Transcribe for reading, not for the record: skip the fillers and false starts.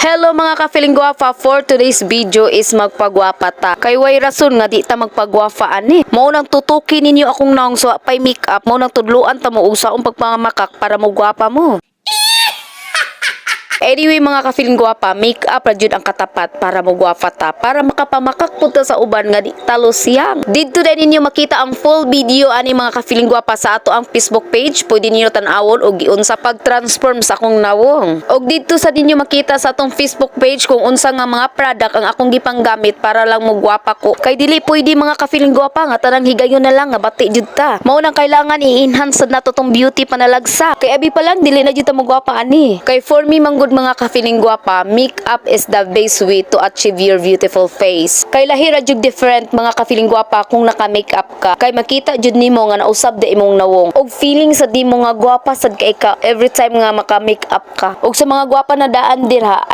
Hello, mga ka-feeling guwafa, for today's video is magpagwapa ta. Kay way rason nga di ta magpagwafa ani. Mao nang tutuki ninyo akong naong sa pay makeup, mao nang tudluan ta mo unsaon pagpangamakak para mo gwapa mo. Anyway, mga ka-feeling gwapa, make-up ra jud ang katapat para mo gwapa ta, para makapamakak pud ta sa uban nga di talo siyang. Didto din ninyo makita ang full video ani, mga ka-feeling gwapa, sa ato ang Facebook page. Pwede ninyo tan-awon og giunsa pag-transform sa akong nawong. Og didto sa ninyo makita sa atong Facebook page kung unsa nga mga product ang akong gipanggamit para lang mo gwapa ko. Kay dili pwede, mga ka-feeling gwapa, nga tanang higayon na lang nga bati jud ta. Mao nang kailangan i-enhance sad nato tong beauty panalagsa. Kay abi pa lang dili na jud ta mo gwapa ani. Kay for me manggod, mga ka-feeling gwapa, makeup is the best way to achieve your beautiful face. Kay lahi ra jud different, mga ka-feeling gwapa, kung naka-makeup ka. Kay makita jud nimo nga nausab da imong nawong. Og feeling sa di mo nga gwapa sad kay ka every time nga maka-makeup ka. Og sa mga gwapa na daan dirha,